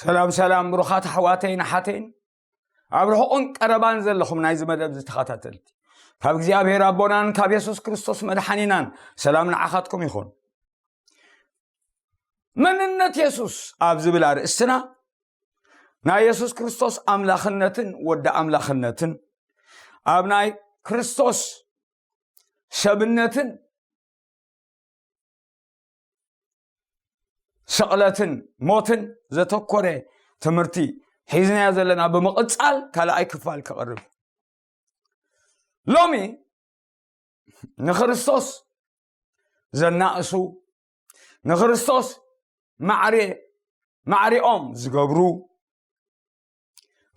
ሰላም ሰላም ብሩኻት ኣሕዋተይን ኣሓተይን፣ ኣብ ርሑቕን ቀረባን ዘለኹም ናይዚ መደብ ዝተኸታተልቲ፣ ካብ እግዚኣብሔር ኣቦናን ካብ የሱስ ክርስቶስ መድሓኒናን ሰላም ንዓኻትኩም ይኹን። መንነት የሱስ ኣብ ዝብል ኣርእስትና፣ ናይ የሱስ ክርስቶስ ኣምላኽነትን ወዲ ኣምላኽነትን፣ ኣብ ናይ ክርስቶስ ሰብነትን ስቕለትን ሞትን ዘተኮረ ትምህርቲ ሒዝናዮ ዘለና ብምቕጻል ካልኣይ ክፋል ክቐርብ። ሎሚ ንክርስቶስ ዘናእሱ፣ ንክርስቶስ ማዕሬ-፣ ማዕሪኦም ዝገብሩ፣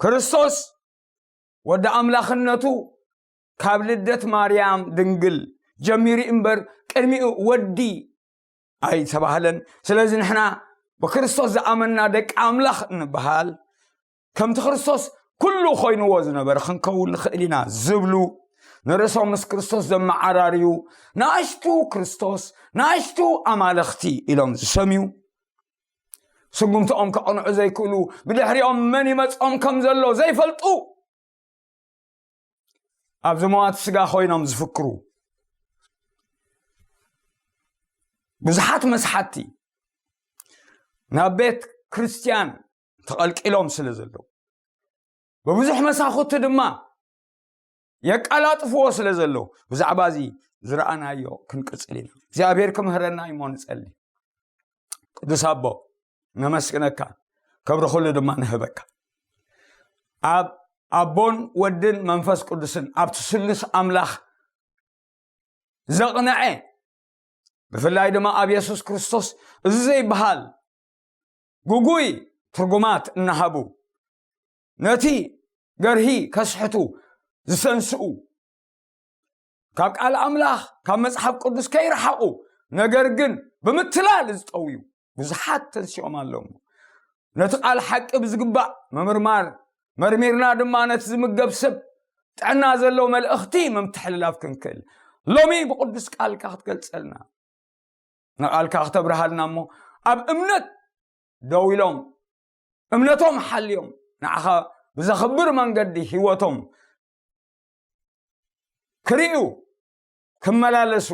ክርስቶስ ወዲ ኣምላኽነቱ ካብ ልደት ማርያም ድንግል ጀሚሩ እምበር ቅድሚኡ ወዲ ኣይተባህለን። ስለዚ ንሕና ብክርስቶስ ዝኣመንና ደቂ ኣምላኽ እንበሃል፣ ከምቲ ክርስቶስ ኩሉ ኮይንዎ ዝነበረ ክንከውን ንኽእል ኢና ዝብሉ፣ ንርእሶም ምስ ክርስቶስ ዘመዓራርዩ፣ ንኣሽቱ ክርስቶስ፣ ንኣሽቱ ኣማልኽቲ ኢሎም ዝሰምዩ፣ ስጉምትኦም ከቕንዑ ዘይክእሉ፣ ብድሕሪኦም መን ይመጽኦም ከም ዘሎ ዘይፈልጡ፣ ኣብዚ መዋቲ ስጋ ኮይኖም ዝፍክሩ ብዙሓት መስሓቲ ናብ ቤት ክርስትያን ተቐልቂሎም ስለ ዘለዉ፣ ብብዙሕ መሳኹቲ ድማ የቀላጥፍዎ ስለ ዘለዉ፣ ብዛዕባ እዚ ዝረኣናዮ ክንቅጽል ኢና። እግዚኣብሔር ክምህረና እሞ ንጸሊ። ቅዱስ ኣቦ፣ ነመስግነካ፣ ክብሪ ኩሉ ድማ ንህበካ። ኣብ ኣቦን ወድን መንፈስ ቅዱስን ኣብቲ ስሉስ ኣምላኽ ዘቕንዐ፣ ብፍላይ ድማ ኣብ የሱስ ክርስቶስ እዚ ዘይበሃል ግጉይ ትርጉማት እናሃቡ፣ ነቲ ገርሂ ከስሕቱ ዝተንስኡ፣ ካብ ቃል ኣምላኽ፣ ካብ መጽሓፍ ቅዱስ ከይረሓቑ፣ ነገር ግን ብምትላል ዝጠውዩ ብዙሓት ተንሲኦም ኣለዉ። ነቲ ቃል ሓቂ ብዝግባእ ምምርማር፣ መርሚርና ድማ ነቲ ዝምገብ ሰብ ጥዕና ዘለዎ መልእኽቲ ምምትሕልላፍ ክንክእል፣ ሎሚ ብቅዱስ ቃልካ ክትገልጸልና፣ ንቃልካ ክተብርሃልና እሞ፣ ኣብ እምነት ደው ኢሎም፣ እምነቶም ሓልዮም፣ ንዓኻ ብዘኽብር መንገዲ ህይወቶም ክርእዩ፣ ክመላለሱ፣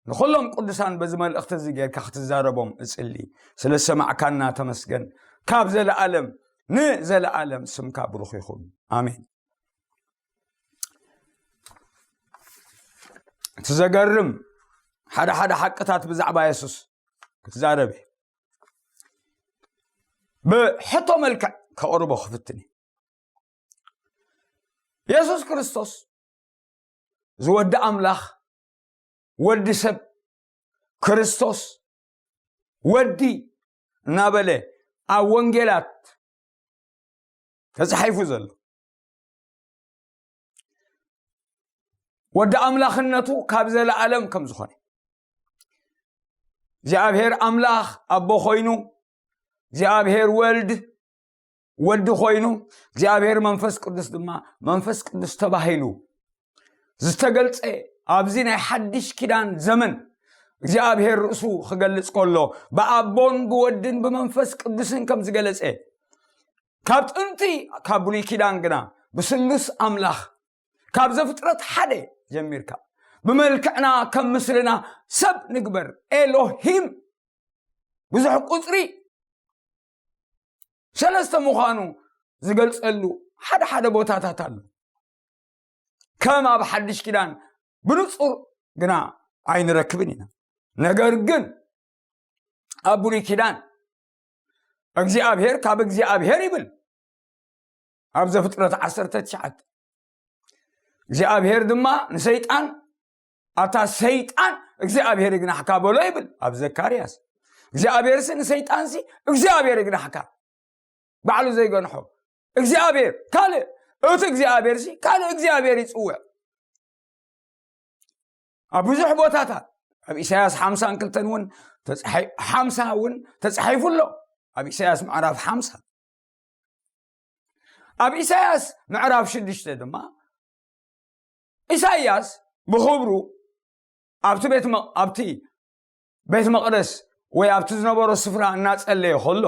ንኹሎም ቅዱሳን በዚ መልእኽቲ እዚ ጌርካ ክትዛረቦም እጽሊ። ስለ ዝሰማዕካና ተመስገን። ካብ ዘለኣለም ንዘለኣለም ስምካ ብሩኽ ይኹን። ኣሜን። እቲ ዘገርም ሓደ ሓደ ሓቅታት ብዛዕባ የሱስ ክዛረብ እየ። ብሕቶ መልክዕ ከቕርቦ ክፍትን እየ። የሱስ ክርስቶስ ዝወዲ ኣምላኽ፣ ወዲ ሰብ፣ ክርስቶስ፣ ወዲ እናበለ ኣብ ወንጌላት ተጻሒፉ ዘሎ፣ ወዲ ኣምላኽነቱ ካብ ዘለኣለም ከም ዝኾነ፣ እግዚኣብሔር ኣምላኽ ኣቦ ኮይኑ፣ እግዚኣብሔር ወልድ ወዲ ኮይኑ፣ እግዚኣብሔር መንፈስ ቅዱስ ድማ መንፈስ ቅዱስ ተባሂሉ ዝተገልጸ፣ ኣብዚ ናይ ሓድሽ ኪዳን ዘመን እግዚኣብሔር ርእሱ ክገልጽ ከሎ፣ ብኣቦን ብወድን ብመንፈስ ቅዱስን ከም ዝገለጸ፣ ካብ ጥንቲ፣ ካብ ብሉይ ኪዳን ግና ብስሉስ ኣምላኽ፣ ካብ ዘፍጥረት ሓደ ጀሚርካ፣ ብመልክዕና ከም ምስልና ሰብ ንግበር፣ ኤሎሂም፣ ብዙሕ ቁጽሪ ሰለስተ ምዃኑ ዝገልጸሉ ሓደ ሓደ ቦታታት ኣሎ። ከም ኣብ ሓድሽ ኪዳን ብንጹር ግና ኣይንረክብን ኢና። ነገር ግን ኣብ ብሉይ ኪዳን እግዚኣብሔር ካብ እግዚኣብሔር ይብል። ኣብ ዘፍጥረት ዓሰርተ ትሽዓተ፣ እግዚኣብሔር ድማ ንሰይጣን፣ ኣታ ሰይጣን እግዚኣብሔር ይግናሕካ በሎ ይብል ኣብ ዘካርያስ። እግዚኣብሔርሲ ንሰይጣንሲ እግዚኣብሔር ይግናሕካ ባዕሉ ዘይገንሖ እግዚኣብሔር ካልእ፣ እቲ እግዚኣብሔርሲ ካልእ እግዚኣብሔር ይጽውዕ። ኣብ ብዙሕ ቦታታት ኣብ ኢሳያስ ሓምሳን ክልተን እውን ተጻሒ-፣ ሓምሳ እውን ተጻሒፉ ኣሎ። ኣብ ኢሳያስ ምዕራፍ ሓምሳ፣ ኣብ ኢሳያስ ምዕራፍ ሽዱሽተ ድማ ኢሳያስ ብኽብሩ ኣብቲ ቤት መ-፣ ኣብቲ ቤት መቕደስ ወይ ኣብቲ ዝነበሮ ስፍራ እናጸለየ ከሎ፣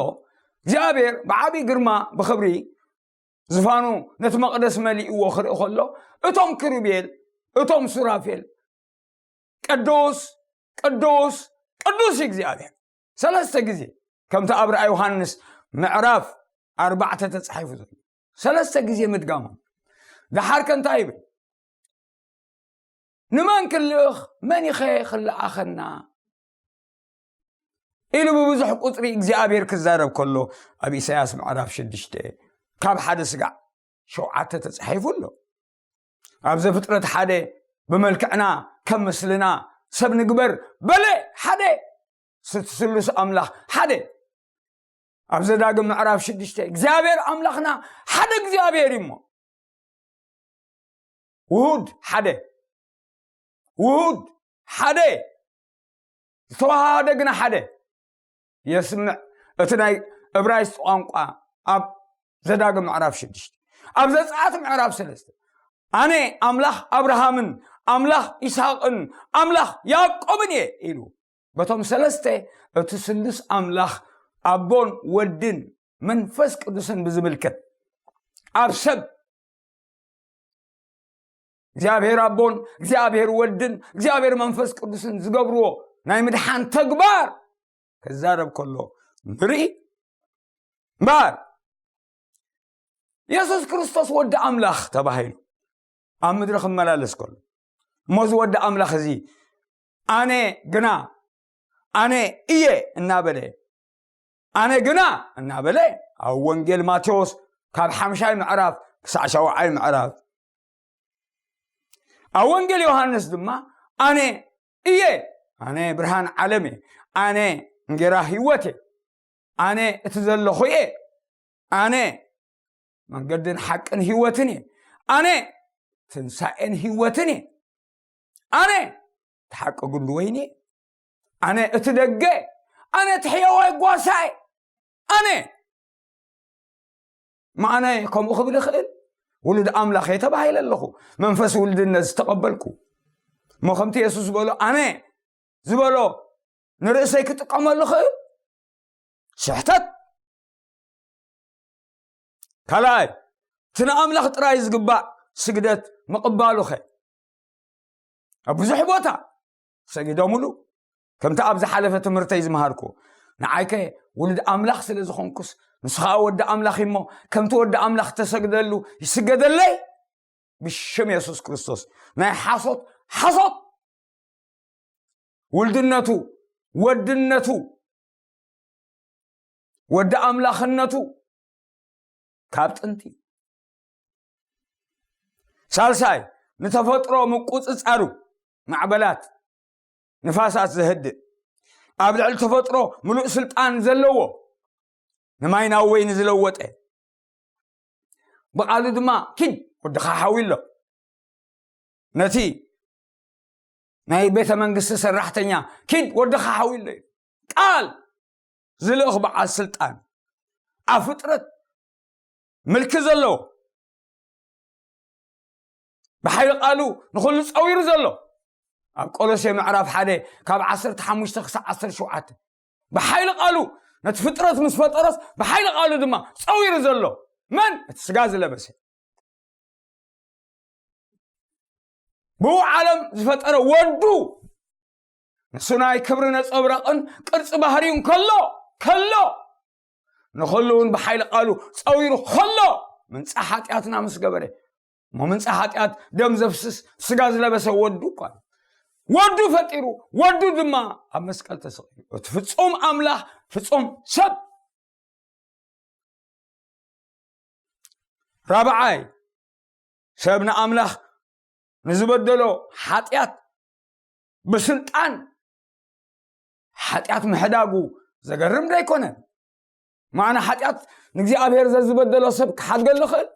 እግዚኣብሔር ብዓብዪ ግርማ ብኽብሪ ዝፋኑ ነቲ መቕደስ መሊእዎ ክርኢ ከሎ፣ እቶም ክሩቤል፣ እቶም ሱራፌል፣ ቅዱስ፣ ቅዱስ፣ ቅዱስ እዩ እግዚኣብሔር። ሰለስተ ግዜ፣ ከምቲ ኣብ ራእይ ዮሃንስ ምዕራፍ ኣርባዕተ ተጻሒፉ ዘሎ፣ ሰለስተ ግዜ ምድጋሞም። ደሓር ከ እንታይ ይብል? "ንመን ክልእኽ? መን ኢኸ ክለኣኸና?" ኢሉ ብብዙሕ ቁጽሪ እግዚኣብሔር ክዛረብ ከሎ፣ ኣብ ኢሳያስ ምዕራፍ ሽዱሽተ ካብ ሓደ ስጋዕ ሸውዓተ ተጻሒፉ ኣሎ። ኣብ ዘፍጥረት ሓደ፣ "ብመልክዕና ከም ምስልና ሰብ ንግበር" በለ፣ ሓደ፣ ስሉስ ኣምላኽ ሓደ። ኣብ ዘዳግም ምዕራፍ ሽዱሽተ፣ "እግዚኣብሔር ኣምላኽና ሓደ እግዚኣብሔር እዩ እሞ፣ ውሁድ ሓደ፣ ውሁድ ሓደ፣ ዝተዋሃደ ግና ሓደ" የስምዕ። እቲ ናይ እብራይስጥ ቋንቋ ኣብ ዘዳግም ምዕራፍ ሽዱሽተ፣ ኣብ ዘጸኣት ምዕራፍ ሰለስተ፣ "ኣነ ኣምላኽ ኣብርሃምን ኣምላኽ ይስሐቅን ኣምላኽ ያዕቆብን እየ" ኢሉ። በቶም ሰለስተ፣ እቲ ስሉስ ኣምላኽ ኣቦን ወድን መንፈስ ቅዱስን ብዝምልከት፣ ኣብ ሰብ እግዚኣብሔር ኣቦን እግዚኣብሔር ወድን እግዚኣብሔር መንፈስ ቅዱስን ዝገብርዎ ናይ ምድሓን ተግባር ክዛረብ ከሎ ንርኢ። እምበኣር፣ የሱስ ክርስቶስ ወዲ ኣምላኽ ተባሂሉ ኣብ ምድሪ ክመላለስ ከሎ፣ እሞ እዚ ወዲ ኣምላኽ እዚ፣ "ኣነ ግና፣ ኣነ እየ" እናበለ፣ "ኣነ ግና" እናበለ፣ ኣብ ወንጌል ማቴዎስ ካብ ሓምሻይ ምዕራፍ ክሳዕ ሻውዓይ ምዕራፍ፣ ኣብ ወንጌል ዮሃንስ ድማ፣ "ኣነ እየ፣ ኣነ ብርሃን ዓለም እየ፣ ኣነ እንጌራ ህይወት እየ፣ ኣነ እቲ ዘለኹ እየ፣ ኣነ መንገድን ሓቅን ህይወትን እየ፣ ኣነ ትንሳኤን ህይወትን እየ፣ ኣነ እቲ ሓቂ ጉንዲ ወይኒ እየ፣ ኣነ እቲ ደገ፣ ኣነ እቲ ሕያዋይ ጓሳ እየ፣ ኣነ" ማዕናይ ከምኡ ክብል ይኽእል? ውሉድ ኣምላኽ እየ ተባሂለ ኣለኹ፣ መንፈስ ውልድነት ዝተቐበልኩ። እሞ ከምቲ የሱስ ዝበሎ፣ ኣነ ዝበሎ ንርእሰይ ክጥቀመሉ ክእል? ስሕተት። ካልኣይ፣ እቲ ንኣምላኽ ጥራይ ዝግባእ ስግደት ምቕባሉኸ? ኣብ ብዙሕ ቦታ ሰጊዶምሉ። ከምቲ ኣብ ዝሓለፈ ትምህርተይ ዝመሃርኩ፣ ንዓይከ ውሉድ ኣምላኽ ስለ ዝኾንኩስ፣ ንሱ ኸኣ ወዲ ኣምላኽ እዩ እሞ፣ ከምቲ ወዲ ኣምላኽ ተሰግደሉ ይስገደለይ? ብሽም የሱስ ክርስቶስ ናይ ሓሶት፣ ሓሶት! ውልድነቱ፣ ወድነቱ፣ ወዲ ኣምላኽነቱ ካብ ጥንቲ። ሳልሳይ፣ ንተፈጥሮ ምቁጽጻሩ፣ ማዕበላት፣ ንፋሳት ዘህድእ፣ ኣብ ልዕሊ ተፈጥሮ ምሉእ ስልጣን ዘለዎ፣ ንማይ ናብ ወይኒ ዝለወጠ፣ ብቓሉ ድማ፣ "ኪድ ወድኻ ሓዊ ኣሎ" ነቲ ናይ ቤተ መንግስቲ ሰራሕተኛ፣ "ኪድ ወድኻ ሓዊ ኣሎ" እዩ። ቃል ዝልእኽ በዓል ስልጣን፣ ኣብ ፍጥረት ምልኪ ዘለዎ፣ ብሓይሊ ቃሉ ንኹሉ ጸዊሩ ዘሎ፣ ኣብ ቆሎሴ ምዕራፍ ሓደ ካብ ዓሰርተ ሓሙሽተ ክሳብ ዓሰርተ ሸውዓተ፣ ብሓይሊ ቃሉ ነቲ ፍጥረት ምስ ፈጠረስ፣ ብሓይሊ ቃሉ ድማ ጸዊሩ ዘሎ፣ መን? እቲ ስጋ ዝለበሰ፣ ብኡ ዓለም ዝፈጠረ ወዱ፣ ንሱ ናይ ክብሪ ነጸብራቕን ቅርጺ ባህሪውን ከሎ፣ ከሎ፣ ንኹሉ እውን ብሓይሊ ቃሉ ጸዊሩ ከሎ፣ ምንጻ ሓጢኣትና ምስ ገበረ፣ እሞ ምንጻ ሓጢኣት ደም ዘፍስስ ስጋ ዝለበሰ ወዱ እኳ እዩ። ወዱ ፈጢሩ፣ ወዱ ድማ ኣብ መስቀል ተሰቒሉ። እቲ ፍጹም ኣምላኽ፣ ፍጹም ሰብ። ራብዓይ፣ ሰብ ንኣምላኽ ንዝበደሎ ሓጢኣት ብስልጣን ሓጢኣት ምሕዳጉ ዘገርም ዶ ኣይኮነን? ማዕና ሓጢኣት ንእግዚኣብሔር ዘዝበደሎ ሰብ ክሓድገሉ ይኽእል?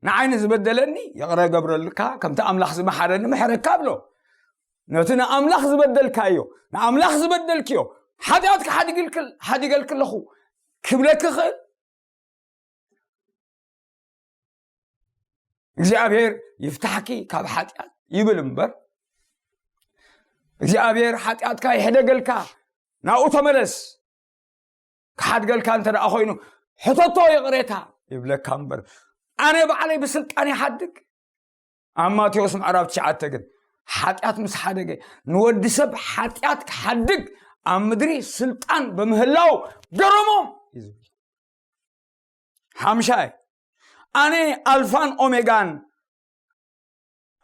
ንዓይ ንዝበደለኒ ይቕረ ገብረልካ፣ ከምቲ ኣምላኽ ዝመሓረኒ ምሕረካ ብሎ። ነቲ ንኣምላኽ ዝበደልካዮ፣ ንኣምላኽ ዝበደልክዮ ሓጢኣት ክሓድግልክ-፣ ሓዲገልክ ኣለኹ ክብለክ ይኽእል? እግዚኣብሔር ይፍታሕኪ ካብ ሓጢኣት ይብል እምበር፣ እግዚኣብሔር ሓጢኣትካ ይሕደገልካ፣ ናብኡ ተመለስ፣ ክሓድገልካ እንተ ደኣ ኮይኑ፣ ሕተቶ ይቕሬታ ይብለካ እምበር፣ ኣነ ባዕለይ ብስልጣን ይሓድግ። ኣብ ማቴዎስ ምዕራፍ ትሽዓተ ግን፣ ሓጢኣት ምስ ሓደገ፣ ንወዲ ሰብ ሓጢኣት ክሓድግ ኣብ ምድሪ ስልጣን ብምህላው ገረሞም እዩ ዝብል። ሓምሻይ፣ ኣነ ኣልፋን ኦሜጋን፣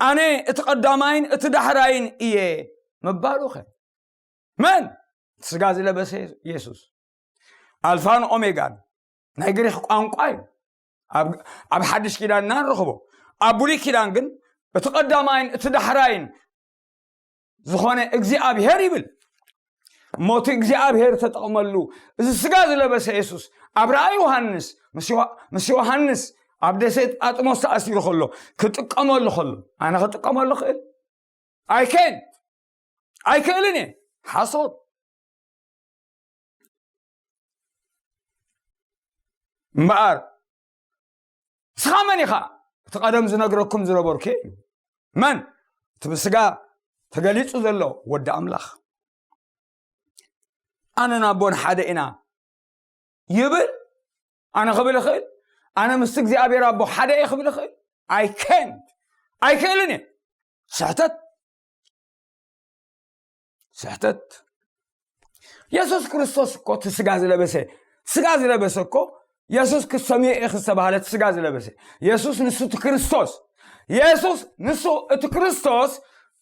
ኣነ እቲ ቀዳማይን እቲ ዳሕራይን እየ ምባሉ ኸ? መን? ስጋ ዝለበሰ የሱስ። ኣልፋን ኦሜጋን ናይ ግሪኽ ቋንቋ እዩ። ኣብ፣ ኣብ ሓድሽ ኪዳን ኢና ንረኽቦ። ኣብ ብሉይ ኪዳን ግን እቲ ቀዳማይን እቲ ዳሕራይን ዝኾነ እግዚኣብሔር ይብል። እሞ እቲ እግዚኣብሔር ተጠቕመሉ፣ እዚ ስጋ ዝለበሰ የሱስ ኣብ ራእይ ዮሃንስ ምስ ዮሃ-፣ ምስ ዮሃንስ ኣብ ደሴት ጳጥሞስ ተኣሲሩ ከሎ ክጥቀመሉ ከሎ፣ ኣነ ክጥቀመሉ ክእል? ኣይከን፣ ኣይክእልን እየ። ሓሶት። እምበኣር ንስኻ መን ኢኻ? እቲ ቀደም ዝነግረኩም ዝነበርኩ እዩ። መን? እቲ ብስጋ ተገሊጹ ዘሎ ወዲ ኣምላኽ። ኣነን ኣቦን ሓደ ኢና ይብል? ኣነ ክብል እኽእል? ኣነ ምስቲ እግዚኣብሔር ኣቦ ሓደ እየ ክብል እኽእል? ኣይከን፣ ኣይክእልን እየ። ስሕተት፣ ስሕተት። የሱስ ክርስቶስ እኮ እቲ ስጋ ዝለበሰ፣ ስጋ ዝለበሰ እኮ የሱስ ክሰምዮ ኢኺ ዝተባህለ እቲ ስጋ ዝለበሰ። የሱስ ንሱ እቲ ክርስቶስ፣ የሱስ ንሱ እቲ ክርስቶስ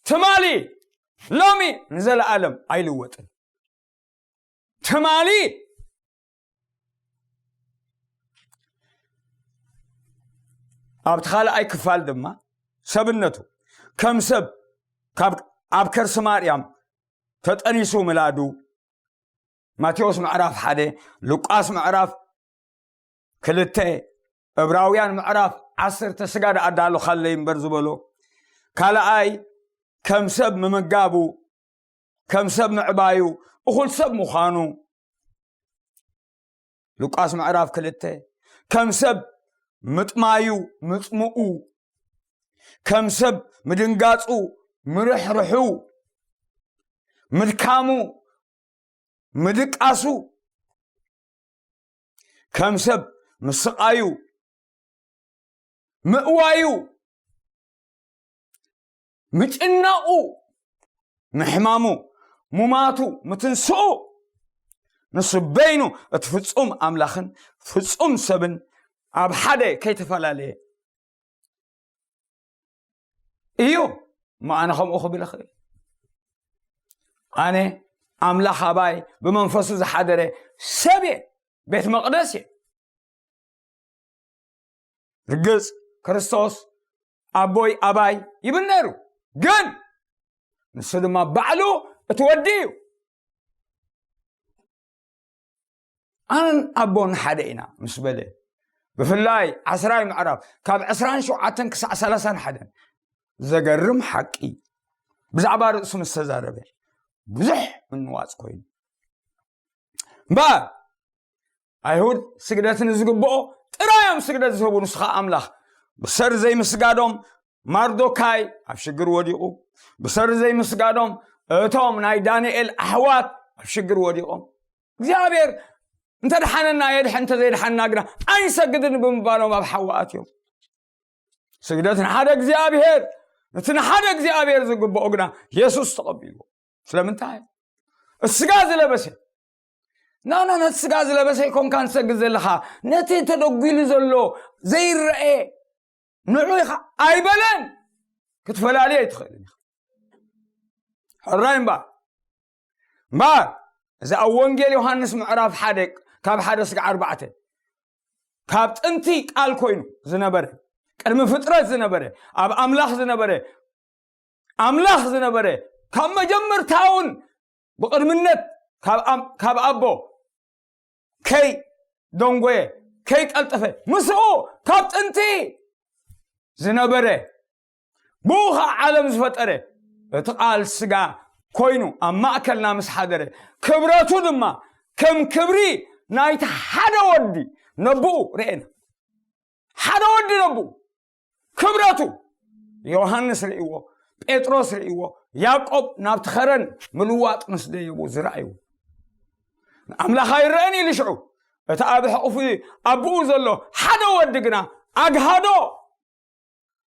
ትማሊ፣ ሎሚ፣ ንዘለኣለም ኣይልወጥን። ትማሊ። ኣብቲ ካልኣይ ክፋል ድማ ሰብነቱ ከም ሰብ ካብ ኣብ ከርሲ ማርያም ተጠኒሱ ምላዱ፣ ማቴዎስ ምዕራፍ ሓደ፣ ሉቃስ ምዕራፍ ክልተ፣ ዕብራውያን ምዕራፍ ዓሰርተ፣ ስጋ ደኣ ኣዳለኻለይ እምበር ዝበሎ። ካልኣይ ከም ሰብ ምምጋቡ፣ ከም ሰብ ምዕባዩ፣ እኹል ሰብ ምዃኑ። ሉቃስ ምዕራፍ ክልተ፣ ከም ሰብ ምጥማዩ፣ ምጽምኡ፣ ከም ሰብ ምድንጋጹ፣ ምርሕርሑ፣ ምድካሙ፣ ምድቃሱ፣ ከም ሰብ ምስቓዩ፣ ምእዋዩ፣ ምጭናቑ፣ ምሕማሙ፣ ሙማቱ፣ ምትንስኡ፣ ንሱ በይኑ እቲ ፍጹም ኣምላኽን ፍጹም ሰብን ኣብ ሓደ ከይተፈላለየ እዩ። እሞ ኣነ ከምኡ ክብል እኽእል? ኣነ ኣምላኽ ኣባይ ብመንፈሱ ዝሓደረ ሰብ እየ፣ ቤት መቕደስ እየ። ርግጽ፣ ክርስቶስ ኣቦይ ኣባይ ይብል ነይሩ፣ ግን ንሱ ድማ ባዕሉ እቲ ወዲ እዩ። ኣነን ኣቦን ሓደ ኢና ምስ በለ፣ ብፍላይ ዓስራይ ምዕራፍ ካብ ዕስራን ሸውዓተን ክሳዕ ሰላሳን ሓደን፣ ዘገርም ሓቂ ብዛዕባ ርእሱ ምስ ተዛረበ፣ ብዙሕ ምንዋጽ ኮይኑ። እምበኣር ኣይሁድ ስግደት ንዝግብኦ ጥራይ እዮም ስግደት ዝህቡ። ንሱ ኸኣ ኣምላኽ ብሰሪ ዘይምስጋዶም ማርዶካይ ኣብ ሽግር ወዲቑ። ብሰሪ ዘይምስጋዶም እቶም ናይ ዳንኤል ኣሕዋት ኣብ ሽግር ወዲቖም። እግዚኣብሔር እንተ ደሓነና የድሕን፣ እንተ ዘይደሓንና ግና ኣይንሰግድን ብምባሎም ኣብ ሓዊ ኣትዮም። ስግደት ንሓደ እግዚኣብሔር፣ ነቲ ንሓደ እግዚኣብሔር ዝግብኦ ግና የሱስ ተቐቢልዎ። ስለምንታይ? እቲ ስጋ ዝለበሰ። ናና፣ ነቲ ስጋ ዝለበሰ ኣይኮንካን ትሰግድ ዘለኻ፣ ነቲ ተደጒሉ ዘሎ ዘይረኤ ንዑ ኢኻ ኣይበለን። ክትፈላልዮ ኣይትኽእልን ኢኻ። ሕራይ እምበኣር፣ እምበኣር፣ እዚ ኣብ ወንጌል ዮሃንስ ምዕራፍ ሓደ ካብ ሓደ ስጋዕ ኣርባዕተ፣ ካብ ጥንቲ ቃል ኮይኑ ዝነበረ፣ ቅድሚ ፍጥረት ዝነበረ፣ ኣብ ኣምላኽ ዝነበረ፣ ኣምላኽ ዝነበረ፣ ካብ መጀመርታውን ብቕድምነት ካብ ኣም-፣ ካብ ኣቦ ከይ ደንጎየ፣ ከይ ቀልጠፈ፣ ምስኡ ካብ ጥንቲ ዝነበረ፣ ብኡ ኸዓ ዓለም ዝፈጠረ፣ እቲ ቃል ስጋ ኮይኑ ኣብ ማእከልና ምስ ሓደረ፣ ክብረቱ ድማ ከም ክብሪ ናይቲ ሓደ ወዲ ነብኡ ርኤና። ሓደ ወዲ ነብኡ። ክብረቱ ዮሃንስ ርእይዎ፣ ጴጥሮስ ርእይዎ፣ ያዕቆብ ናብቲ ኸረን ምልዋጥ ምስ ደየቡ ዝረኣዩ። ኣምላኽ ኣይረአን ኢሉ ሽዑ እቲ ኣብ ሕቑፉ ኣቦኡ ዘሎ ሓደ ወዲ ግና ኣግሃዶ።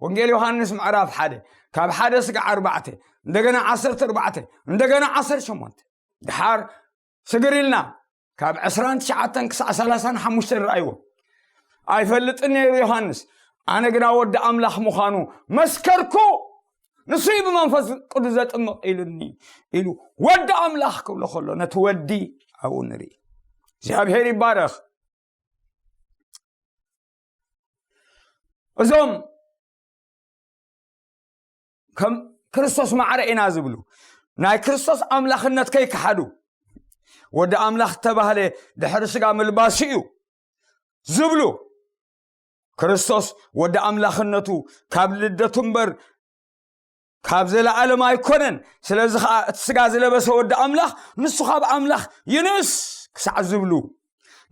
ወንጌል ዮሃንስ ምዕራፍ ሓደ ካብ ሓደ ስጋዕ ኣርባዕተ እንደገና ዓሰርተ ኣርባዕተ እንደገና ዓሰርተ ሸሞንተ ድሓር ስግር ኢልና ካብ ዕስራን ትሽዓተን ክሳዕ ሰላሳን ሓሙሽተን ረኣይዎ። ኣይፈልጥን ነይሩ ዮሃንስ፣ ኣነ ግና ወዲ ኣምላኽ ምዃኑ መስከርኩ። ንሱ እዩ ብመንፈስ ቅዱስ ዘጥምቕ ኢሉኒ ኢሉ ወዲ ኣምላኽ ክብሎ ከሎ ነቲ ወዲ ኣብኡ ንርኢ። እግዚኣብሔር ይባረኽ። እዞም ከም ክርስቶስ ማዕረ ኢና ዝብሉ ናይ ክርስቶስ ኣምላኽነት ከይከሓዱ ወዲ ኣምላኽ ተባህለ ድሕሪ ስጋ ምልባሱ እዩ ዝብሉ ክርስቶስ ወዲ ኣምላኽነቱ ካብ ልደቱ እምበር ካብ ዘለኣለም ኣይኮነን። ስለዚ ከዓ እቲ ስጋ ዝለበሰ ወዲ ኣምላኽ ንሱ ካብ ኣምላኽ ይንእስ ክሳዕ ዝብሉ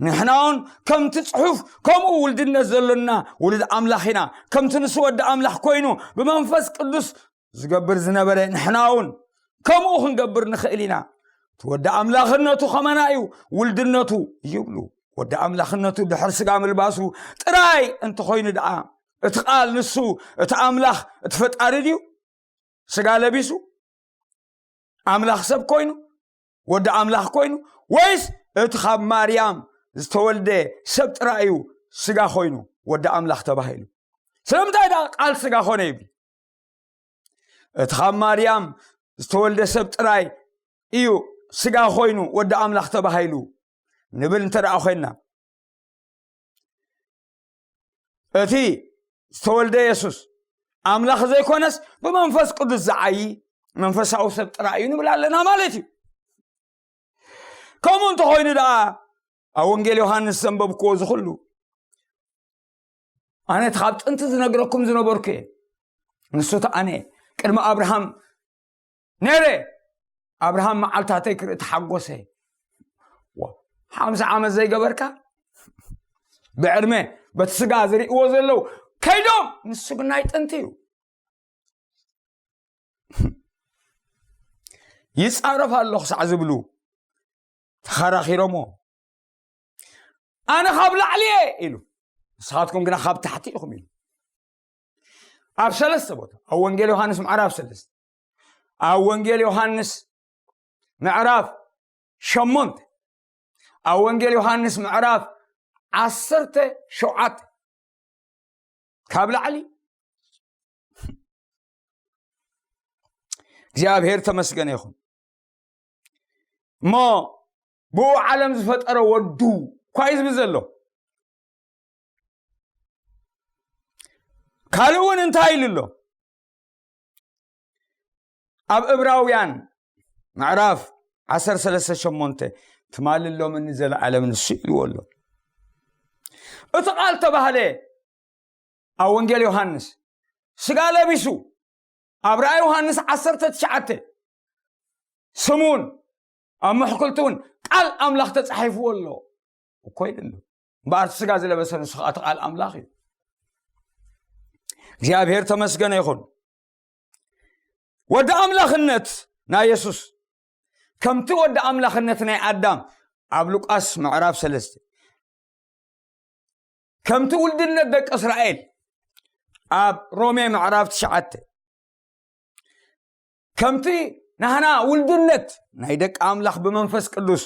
ንሕና እውን ከምቲ ጽሑፍ ከምኡ ውልድነት ዘሎና ውሉድ ኣምላኽ ኢና። ከምቲ ንሱ ወዲ ኣምላኽ ኮይኑ ብመንፈስ ቅዱስ ዝገብር ዝነበረ ንሕና እውን ከምኡ ክንገብር ንኽእል ኢና። እቲ ወዲ ኣምላኽነቱ ከማና እዩ ውልድነቱ ይብሉ። ወዲ ኣምላኽነቱ ድሕር ስጋ ምልባሱ ጥራይ እንተኾይኑ ደኣ እቲ ቃል ንሱ እቲ ኣምላኽ እቲ ፈጣሪ ድዩ? ስጋ ለቢሱ ኣምላኽ ሰብ ኮይኑ ወዲ ኣምላኽ ኮይኑ ወይስ እቲ ካብ ማርያም ዝተወልደ ሰብ ጥራይ እዩ ስጋ ኮይኑ ወዲ ኣምላኽ ተባሂሉ? ስለምንታይ ደኣ ቃል ስጋ ኮነ ይብል? እቲ ካብ ማርያም ዝተወልደ ሰብ ጥራይ እዩ ስጋ ኮይኑ ወዲ ኣምላኽ ተባሂሉ ንብል እንተ ደኣ ኮይንና እቲ ዝተወልደ የሱስ ኣምላኽ ዘይኮነስ ብመንፈስ ቅዱስ ዝዓዪ መንፈሳዊ ሰብ ጥራይ እዩ ንብል ኣለና ማለት እዩ። ከምኡ እንተኾይኑ ደኣ ኣብ ወንጌል ዮሃንስ ዘንበብክዎ ዝኽሉ ኣነ እቲ ካብ ጥንቲ ዝነግረኩም ዝነበርኩ እየ። ንሱ እቲ ኣነ ቅድሚ ኣብርሃም ነይረ ኣብርሃም መዓልታተይ ክርኢ ተሓጎሰ። ሓምሳ ዓመት ዘይገበርካ ብዕድመ በቲ ስጋ ዝርእዎ ዘለዉ ከይዶም ንሱ ግን ናይ ጥንቲ እዩ። ይጻረፍ ኣሎ ክሳዕ ዝብሉ ተኸራኺሮሞ ኣነ ካብ ላዕሊ እየ ኢሉ ንስኻትኩም ግና ካብ ታሕቲ ኢኹም ኢሉ ኣብ ሰለስተ ቦታ ኣብ ወንጌል ዮሃንስ ምዕራፍ ሰለስተ ኣብ ወንጌል ዮሃንስ ምዕራፍ ሸሞንተ ኣብ ወንጌል ዮሃንስ ምዕራፍ ዓሰርተ ሸውዓተ ካብ ላዕሊ እግዚኣብሔር ተመስገነ ይኹን እሞ ብኡ ዓለም ዝፈጠረ ወዱ እኳ እዩ ዝብል ዘሎ ካልእ እውን እንታይ ኢሉ ኣሎ ኣብ እብራውያን ምዕራፍ ዓሰርተ ሰለስተ ሸሞንተ ትማሊ ሎምን ንዘለዓለም ንሱ ኢልዎ ኣሎ እቲ ቃል ተባህለ ኣብ ወንጌል ዮሃንስ ስጋ ለቢሱ ኣብ ራእይ ዮሃንስ ዓሰርተ ትሽዓተ ስሙን ኣብ ምሕኩልቲ እውን ቃል ኣምላኽ ተጻሒፍዎ ኣሎ እኮ ይብል ኣሎ እምበኣር ስጋ ዝለበሰ ንሱ ከዓ ቃል ኣምላኽ እዩ እግዚኣብሔር ተመስገነ ይኹን ወዲ ኣምላኽነት ናይ የሱስ ከምቲ ወዲ ኣምላኽነት ናይ ኣዳም ኣብ ሉቃስ ምዕራፍ ሰለስተ ከምቲ ውልድነት ደቂ እስራኤል ኣብ ሮሜ ምዕራፍ ትሽዓተ ከምቲ ናህና ውልድነት ናይ ደቂ ኣምላኽ ብመንፈስ ቅዱስ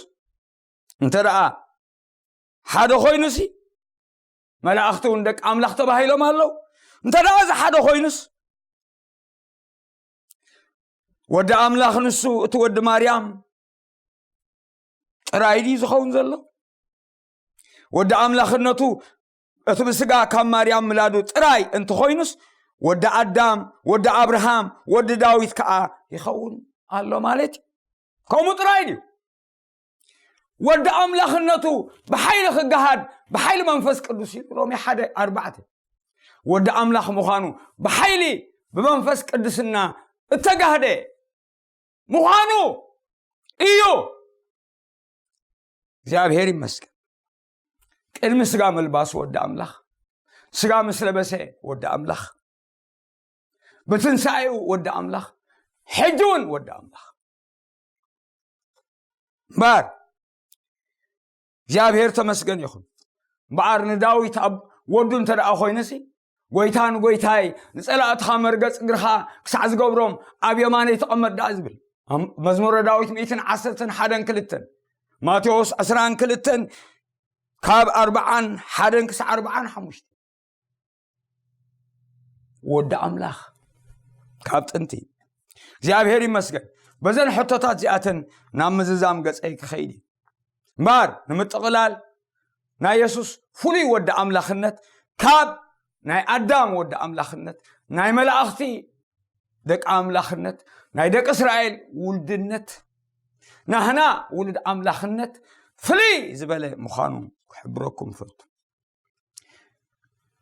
እንተ ደኣ ሓደ ኮይኑሲ መላእኽቲ እውን ደቂ ኣምላኽ ተባሂሎም ኣለዉ እንተ ደኣ እዚ ሓደ ኮይኑስ ወዲ ኣምላኽ ንሱ እቲ ወዲ ማርያም ጥራይ ድዩ ዝኸውን ዘሎ ወዲ ኣምላኽነቱ እቲ ብስጋ ካብ ማርያም ምላዱ ጥራይ እንተኾይኑስ ወዲ ኣዳም ወዲ ኣብርሃም ወዲ ዳዊት ከዓ ይኸውን ኣሎ ማለት እዩ ከምኡ ጥራይ ድዩ ወዲ ኣምላኽነቱ ብሓይሊ ክገሃድ ብሓይሊ መንፈስ ቅዱስ እዩ ሮሜ ሓደ ኣርባዕተ ወዲ ኣምላኽ ምዃኑ ብሓይሊ ብመንፈስ ቅዱስና እተጋህደ ምዃኑ እዩ እግዚኣብሔር ይመስገን ቅድሚ ስጋ ምልባሱ ወዲ ኣምላኽ ስጋ ምስ ለበሰ ወዲ ኣምላኽ ብትንሳኤኡ ወዲ ኣምላኽ ሕጂ እውን ወዲ ኣምላኽ እምበር እግዚኣብሔር ተመስገን ይኹን። እምበኣር ንዳዊት ኣብ ወዱ እንተ ደኣ ኮይኑሲ፣ "ጎይታ ንጎይታይ፣ ንጸላእትኻ መርገጽ እግርኻ ክሳዕ ዝገብሮም ኣብ የማነይ ተቐመጥ" ደኣ ዝብል። ኣም-፣ መዝሙረ ዳዊት ሚእትን ዓሰርተን ሓደን ክልተን፣ ማቴዎስ ዕስራን ክልተን ካብ ኣርብዓን ሓደን ክሳዕ ኣርብዓን ሓሙሽተን። ወዲ ኣምላኽ ካብ ጥንቲ። እግዚኣብሔር ይመስገን። በዘን ሕቶታት እዚኣተን ናብ ምዝዛም ገጸይ ክኸይድ እዩ። እምበኣር ንምጥቕላል፣ ናይ የሱስ ፍሉይ ወዲ ኣምላኽነት ካብ ናይ ኣዳም ወዲ ኣምላኽነት፣ ናይ መላእኽቲ ደቂ ኣምላኽነት፣ ናይ ደቂ እስራኤል ውልድነት፣ ናህና ውሉድ ኣምላኽነት ፍልይ ዝበለ ምዃኑ ክሕብረኩም እፈቱ።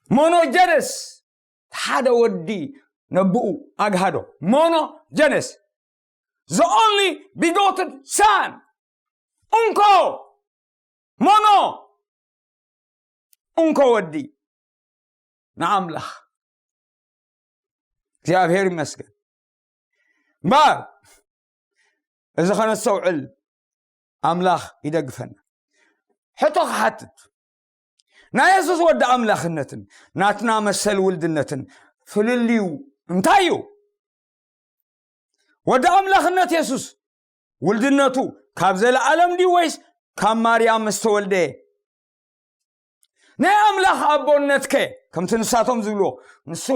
ሞኖጀነስ፣ ሓደ ወዲ ነብኡ ኣግሃዶ። ሞኖጀነስ፣ the only begotten son። እንኮ፣ ሞኖ፣ እንኮ ወዲ ንኣምላኽ። እግዚኣብሔር ይመስገን። እምበኣር፣ እዚ ኸነስተውዕል ኣምላኽ ይደግፈና። ሕቶ ክሓትት፣ ናይ የሱስ ወዲ ኣምላኽነትን ናትና መሰል ውልድነትን ፍልልዩ እንታይ እዩ? ወዲ ኣምላኽነት የሱስ ውልድነቱ ካብ ዘለኣለም ድዩ ወይስ ካብ ማርያም ምስ ተወልደ? ናይ ኣምላኽ ኣቦነትከ፣ ከምቲ ንሳቶም ዝብልዎ፣ ንሱ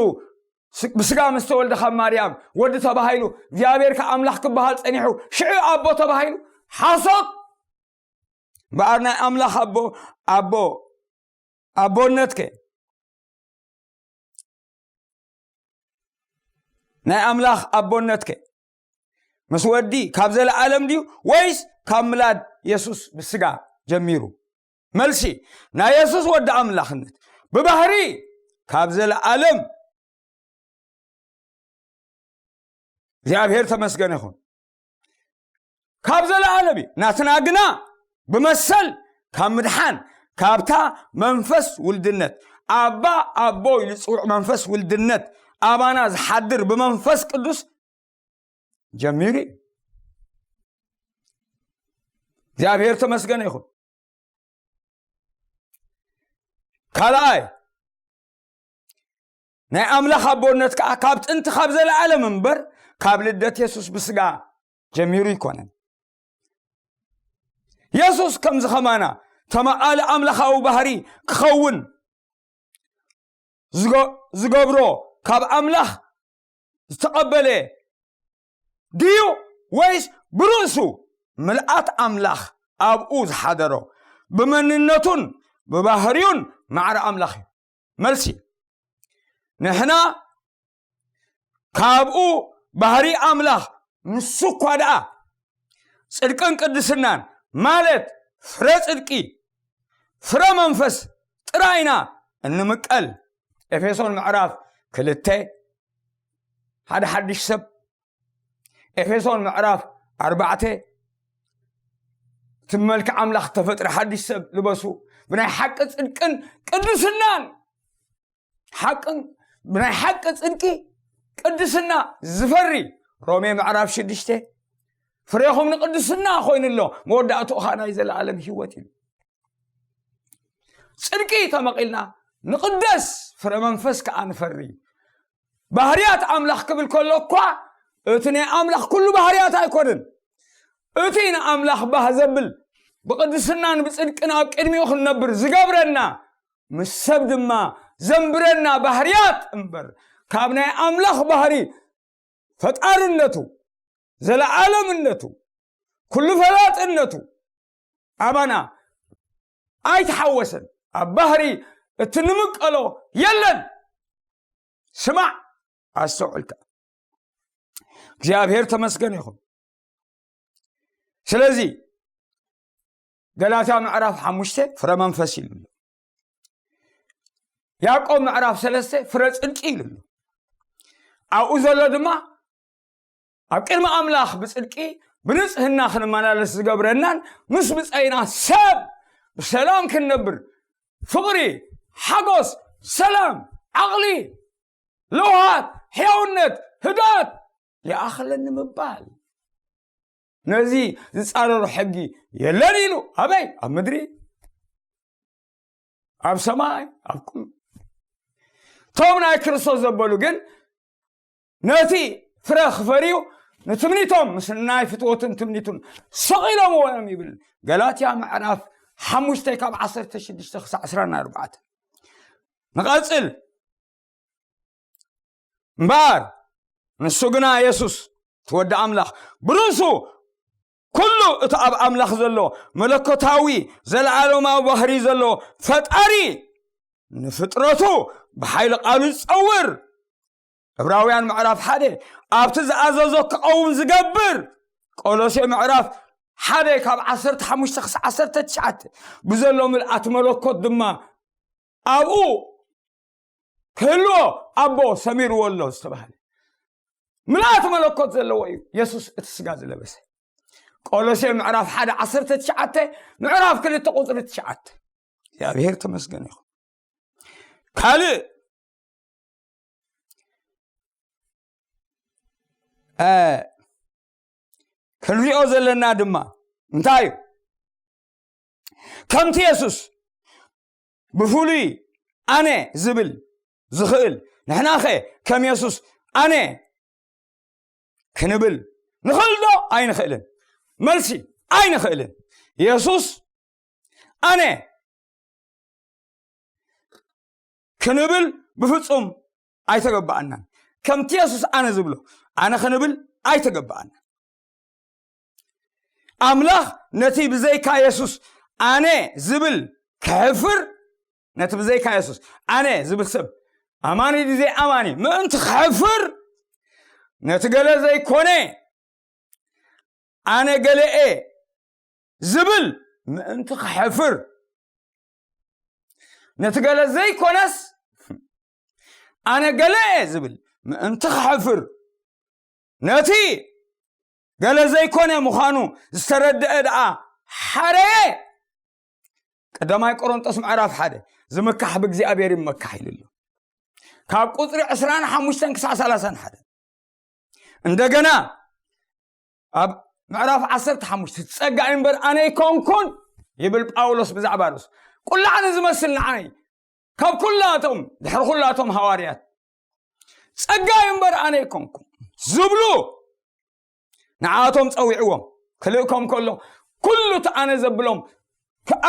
ስ-፣ ብስጋ ምስ ተወልደ ካብ ማርያም ወዲ ተባሂሉ፣ እግዚኣብሔር ከኣ ኣምላኽ ክበሃል ጸኒሑ፣ ሽዑ ኣቦ ተባሂሉ? ሓሶት! እምበኣር ናይ ኣምላኽ ኣቦ፣ ኣቦ፣ ኣቦነትከ፣ ናይ ኣምላኽ ኣቦነትከ ምስ ወዲ ካብ ዘለኣለም ድዩ ወይስ ካብ ምላድ የሱስ ብስጋ ጀሚሩ? መልሲ፣ ናይ የሱስ ወዲ ኣምላኽነት ብባህሪ ካብ ዘለኣለም። እግዚኣብሔር ተመስገን ይኹን። ካብ ዘለኣለም እዩ። ናትና ግና ብመሰል ካብ ምድሓን፣ ካብታ መንፈስ ውልድነት፣ ኣባ ኣቦ ኢሉ ዝጽውዕ መንፈስ ውልድነት ኣባና ዝሓድር ብመንፈስ ቅዱስ ጀሚሩ እዩ። እግዚኣብሔር ተመስገን ይኹን። ካልኣይ፣ ናይ ኣምላኽ ኣቦነት ከኣ ካብ ጥንቲ ካብ ዘለኣለም እምበር ካብ ልደት የሱስ ብስጋ ጀሚሩ ኣይኮነን። የሱስ ከምዚ ኸማና ተመቓሊ ኣምላኻዊ ባህሪ ክኸውን ዝገ-፣ ዝገብሮ ካብ ኣምላኽ ዝተቐበለ ድዩ ወይስ ብርእሱ ምልኣት ኣምላኽ ኣብኡ ዝሓደሮ ብመንነቱን ብባህሪኡን ማዕረ ኣምላኽ እዩ? መልሲ፣ ንሕና ካብኡ ባህሪ ኣምላኽ ንሱ እኳ ደኣ ጽድቅን ቅድስናን ማለት ፍረ ጽድቂ፣ ፍረ መንፈስ ጥራይ ኢና እንምቀል። ኤፌሶን ምዕራፍ ክልተ፣ ሓደ ሓድሽ ሰብ። ኤፌሶን ምዕራፍ ኣርባዕተ፣ እቲ መልክዕ ኣምላኽ ተፈጥረ ሓድሽ ሰብ ልበሱ፣ ብናይ ሓቂ ጽድቅን ቅድስናን፣ ሓቅን፣ ብናይ ሓቂ ጽድቂ ቅድስና ዝፈሪ። ሮሜ ምዕራፍ ሽዱሽተ፣ ፍሬኹም ንቅድስና ኮይኑ ኣሎ፣ መወዳእትኡ ኸኣ ናይ ዘለኣለም ህይወት እዩ። ጽድቂ ተመቒልና ንቕደስ፣ ፍረ መንፈስ ከኣ ንፈሪ። ባህርያት ኣምላኽ ክብል ከሎ እኳ፣ እቲ ናይ ኣምላኽ ኩሉ ባህርያት ኣይኮነን። እቲ ንኣምላኽ ባህ ዘብል፣ ብቕድስናን ብጽድቅን ኣብ ቅድሚኡ ክንነብር ዝገብረና፣ ምስ ሰብ ድማ ዘንብረና ባህርያት እምበር፣ ካብ ናይ ኣምላኽ ባህሪ፣ ፈጣርነቱ፣ ዘለዓለምነቱ፣ ኩሉ ፈላጥነቱ ኣባና ኣይተሓወሰን። ኣብ ባህሪ እቲ ንምቀሎ የለን። ስማዕ፣ ኣስተውዕልካ። እግዚኣብሔር ተመስገን ይኹን። ስለዚ ገላትያ ምዕራፍ ሓሙሽተ ፍረ መንፈስ ኢሉ ኣሎ። ያዕቆብ ምዕራፍ ሰለስተ ፍረ ጽድቂ ኢሉ ኣሎ። ኣብኡ ዘሎ ድማ ኣብ ቅድሚ ኣምላኽ ብጽድቂ ብንጽህና ክንመላለስ ዝገብረናን ምስ ብጸይና ሰብ ብሰላም ክንነብር ፍቕሪ፣ ሓጎስ፣ ሰላም፣ ዓቕሊ፣ ለውሃት፣ ሕያውነት፣ ህድኣት ይኣኽለኒ ምባል። ነዚ ዝጻረሩ ሕጊ የለን ኢሉ። ኣበይ? ኣብ ምድሪ። ኣብ ሰማይ ኣብ ኩሉ። እቶም ናይ ክርስቶስ ዘበሉ ግን ነቲ ፍረ ክፈርዩ ንትምኒቶም ምስ ናይ ፍትወትን ትምኒቱን ሰቒሎምዎ እዮም ይብል። ገላትያ ምዕራፍ ሓሙሽተ ካብ ዓሰርተ ሽዱሽተ ክሳዕ ዕስራን ኣርባዕተን። ንቐጽል። እምበኣር ንሱ ግና የሱስ እቲ ወዲ ኣምላኽ ብርእሱ ኩሉ እቲ ኣብ ኣምላኽ ዘሎ መለኮታዊ ዘለዓለማዊ ባህሪ ዘሎ ፈጣሪ ንፍጥረቱ ብሓይሊ ቃሉ ዝጸውር። ዕብራውያን ምዕራፍ ሓደ ኣብቲ ዝኣዘዞ ክቐውም ዝገብር። ቆሎሴ ምዕራፍ ሓደ ካብ ዓሰርተ ሓሙሽተ ክሳብ ዓሰርተ ትሽዓተ ብዘሎ ምልኣት መለኮት ድማ ኣብኡ ክህልዎ ኣቦ ሰሚርዎ ኣሎ ዝተባህለ ምልኣት መለኮት ዘለዎ እዩ የሱስ እቲ ስጋ ዝለበሰ። ቆሎሴ ምዕራፍ ሓደ ዓሰርተ ትሽዓተ፣ ምዕራፍ ክልተ ቁፅሪ ትሽዓተ። እግዚኣብሔር ተመስገን ይኹን። ካልእ እ፣ ክንሪኦ ዘለና ድማ እንታይ እዩ? ከምቲ የሱስ ብፍሉይ ኣነ ዝብል ዝኽእል፣ ንሕናኸ ከም የሱስ ኣነ ክንብል ንኽእል ዶ? ኣይንኽእልን። መልሲ፣ ኣይንኽእልን። የሱስ ኣነ ክንብል ብፍጹም ኣይተገባኣናን። ከምቲ የሱስ ኣነ ዝብሎ ኣነ ክንብል ኣይተገባኣናን። ኣምላኽ ነቲ ብዘይካ የሱስ ኣነ ዝብል ክሕፍር፣ ነቲ ብዘይካ የሱስ ኣነ ዝብል ሰብ ኣማኒ ድዩ ዘይኣማኒ ምእንቲ ክሕፍር፣ ነቲ ገለ ዘይኮነ ኣነ ገለኤ ዝብል ምእንቲ ክሕፍር፣ ነቲ ገለ ዘይኮነስ ኣነ ገለኤ ዝብል ምእንቲ ክሕፍር፣ ነቲ ገለ ዘይኮነ ምዃኑ ዝተረድአ ደኣ ሓረየ። ቀዳማይ ቆሮንጦስ ምዕራፍ ሓደ፣ ዝምካሕ ብእግዚኣብሔር ይመካሕ ኢሉ ኣሎ። ካብ ቁፅሪ ዕስራን ሓሙሽተን ክሳብ ሰላሳን ሓደ። እንደገና ኣብ ምዕራፍ ዓሰርተ ሓሙሽተ፣ ጸጋ እምበር ኣነ ኣይኮንኩን ይብል ጳውሎስ ብዛዕባ ርእሱ። ቁላዕ ንዝመስል ንዓይ ካብ ኩላቶም፣ ድሕሪ ኩላቶም ሃዋርያት፣ ጸጋ እምበር ኣነ ኣይኮንኩን ዝብሉ ንዓቶም ጸዊዕዎም። ክልእኮም ከሎ ኩሉ እቲ ኣነ ዘብሎም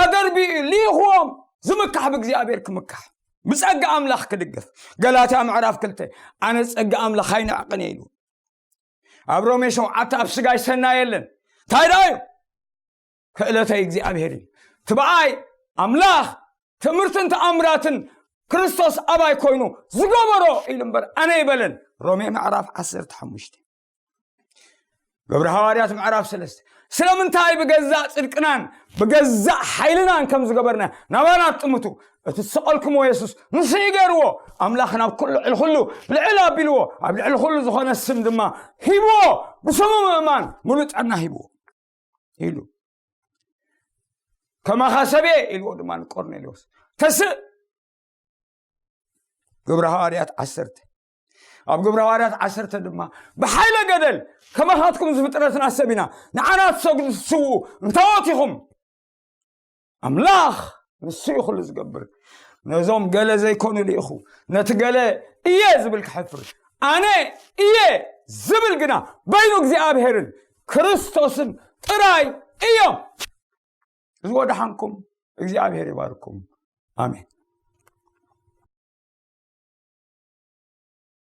ኣደርቢኡ ልኢኽዎም። ዝምካሕ ብእግዚኣብሔር ክምካሕ፣ ብጸጋ ኣምላኽ ክድገፍ። ገላትያ ምዕራፍ ክልተ፣ ኣነ ጸጋ ኣምላኽ ኣይንዕቕን እየ ኢሉ። ኣብ ሮሜ ሸውዓተ፣ ኣብ ስጋይ ሰናይ የለን። እንታይ ደኣ እዩ? ክእለተይ እግዚኣብሔር እዩ። ትብኣይ ኣምላኽ ትምህርትን ተኣምራትን ክርስቶስ ኣባይ ኮይኑ ዝገበሮ ኢሉ እምበር ኣነ ኣይበለን። ሮሜ ምዕራፍ ዓሰርተ ሓሙሽተ። ግብሪ ሃዋርያት ምዕራፍ ሰለስተ። ስለምንታይ ብገዛእ ጽድቅናን ብገዛእ ሓይልናን ከም ዝገበርና ናባና ትጥምቱ? እቲ ዝሰቐልኩሞ የሱስ ንሱ እዩ ገይርዎ። ኣምላኽ ናብ ኩሉ ልዕሊ ኩሉ ልዕል ኣቢልዎ፣ ኣብ ልዕሊ ኩሉ ዝኾነ ስም ድማ ሂብዎ። ብስሙ ምእማን ምሉእ ጥዕና ሂብዎ ኢሉ። ከማኻ ሰብ እየ ኢልዎ ድማ ንቆርኔሌዎስ። ተስእ። ግብረ ሃዋርያት ዓሰርተ። ኣብ ግብረ ሃዋርያት ዓሰርተ ድማ ብሓይለ ገደል ከማኻትኩም ዝፍጥረትና ሰብ ኢና፣ ንዓና ትሰግዱ ትስውኡ እንታዎት ኢኹም? ኣምላኽ ንሱ እዩ ኩሉ ዝገብር። ነዞም ገለ ዘይኮኑ ልኢኹ፣ ነቲ ገለ እየ ዝብል ክሕፍር፣ ኣነ እየ ዝብል ግና በይኑ እግዚኣብሔርን ክርስቶስን ጥራይ እዮም። እዚ ወደሓንኩም፣ እግዚኣብሔር ይባርኩም። ኣሜን።